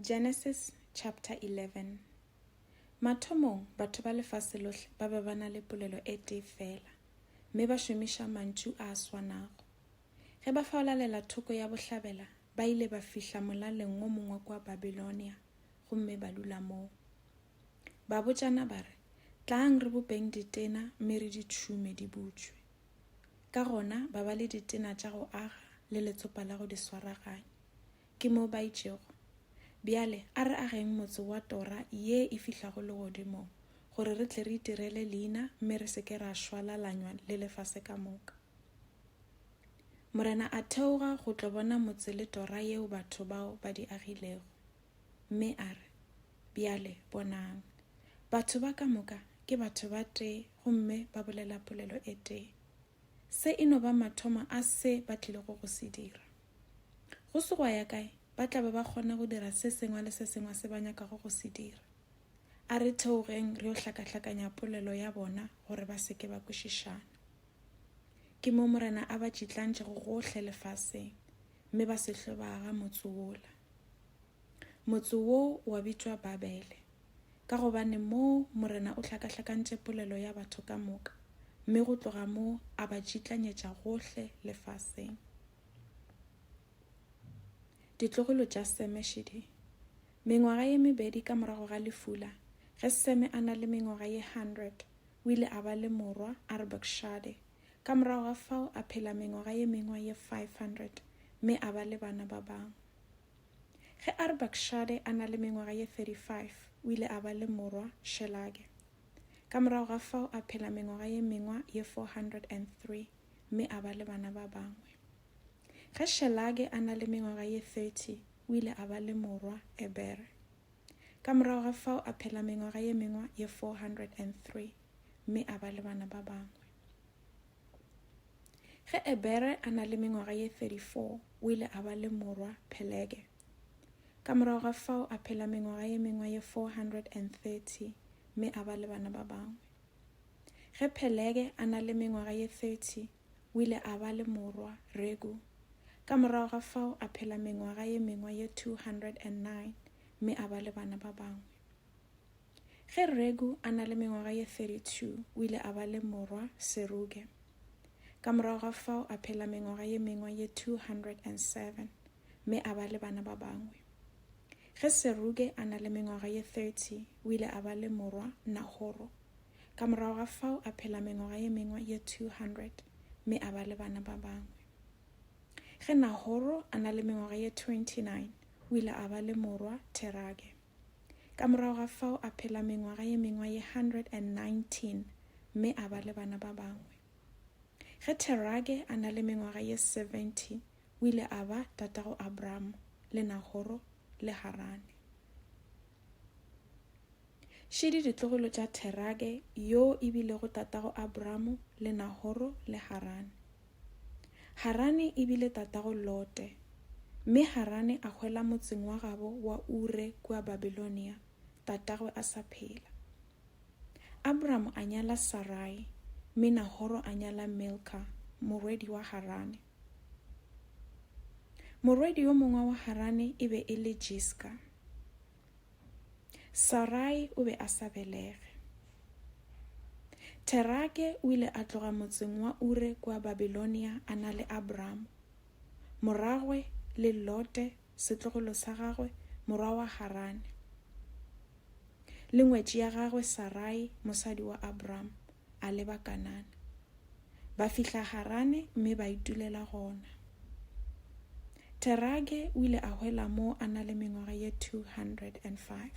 Genesis chapter 11 Mathomong batho ba lefase lohle ba be ba na le polelo e tee feela, mme ba šomiša mantšu a a swanago. Ge ba faolalela thoko ya bohlabela, ba ile ba fihla molaleng wo mongwe kua Babilonia gomme ba dula moo. Ba botšana ba re, Tlaang re bopeng ditena mme re di tšhume di butšwe. Ka gona ba ba le ditena tša go aga le letsopa la go di swaraganya. Ke mo ba itšego, Bjale a re ageng motse wa tora ye e fihlago legodimong, gore re tle re itirele leina mme re se ke ra šwalalanywa le lefase ka moka. Morena a theoga go tlo bona motse le tora yeo batho bao ba di agilego, mme a re, Bjale bonang, batho ba ka moka ke batho ba tee gomme ba bolela polelo e tee. Se e no ba mathomo a se ba tlilego go se dira. Go se gwa ya kae, ba tla be ba kgona go dira se sengwe le se sengwe se ba nyakago go se dira. A re theogeng re yo hlakahlakanya polelo ya bona gore ba se ke ba kwešišana. Ke mo Morena a ba tšitlantšego gohle lefaseng, mme ba se hlwe ba aga motse wola. Motse woo wa bitšwa Babele, ka gobane moo Morena o hlakahlakantše polelo ya batho ka moka, mme go tloga moo a ba tšitlanyetša gohle lefaseng. Ditlogolo tša Seme šedi. Mengwaga ye mebedi ka morago ga lefula, ge Seme a na le mengwaga ye 100, o ile a ba le morwa, Arbakshade. Ka morago ga fao a phela mengwaga ye mengwe ye 500 mme a ba le bana ba bangwe. Ge Arbakshade a na le mengwaga ye 35, o ile a ba le morwa, Shelage. Ka morago ga fao a phela mengwaga ye mengwe ye 403 mme a ba le bana ba bangwe. Ge Shelage a na le mengwaga ye 30, o ile a ba le morwa, Ebere. Ka morago ga fao a phela mengwaga ye mengwe ye 403 mme a ba le bana ba bangwe. Ge Ebere a na le mengwaga ye 34, o ile a ba le morwa, Pelege. Ka morago ga fao a phela mengwaga ye mengwe ye 430 mme a ba le bana ba bangwe. Ge Pelege a na le mengwaga ye 30, o ile a ba le morwa, Regu. Ka morago ga fao a phela mengwaga ye mengwe ye 209 mme a ba le bana ba bangwe. Ge Regu a na le mengwaga ye 32, o ile a ba le morwa, Seruge. Ka morago ga fao a phela mengwaga ye mengwe ye 207 mme a ba le bana ba bangwe. Ge Seruge a na le mengwaga ye 30, o ile a ba le morwa, Nahoro. Ka morago ga fao a phela mengwaga ye mengwe ye 200 mme a ba le bana ba bangwe. Ge Nahoro a na le mengwaga ye 29, o ile a ba le morwa, Terage. Ka morago ga fao a phela mengwaga ye mengwe ye 119 mme a ba le bana ba bangwe. Ge Terage a na le mengwaga ye 70, o ile a ba tatago Abramo le Nahoro le Harane. Šedi ditlogolo tša Terage yoo e bilego tatago Abramo le Nahoro le Harane. Harane e bile tatago Lote, mme Harane a hwela motseng wa gabo wa Ure kua Babilonia, tatagwe a sa phela. Abramo a nyala Sarai, mme Nahoro a nyala Milka, morwedi wa Harane. Morwedi yo mongwe wa Harane e be e le Jiska. Sarai o be a sa belege. Terake o ile a tloga motseng wa Ure kua Babilonia a na le Abramo, moragwe, le Lote, setlogolo sa gagwe, morwa wa Harane, le ngwetši ya gagwe Sarai, mosadi wa Abramo, a leba Kanana. Ba fihla Harane mme ba itulela gona. Terage o ile a hwela moo a na le mengwaga ye 205.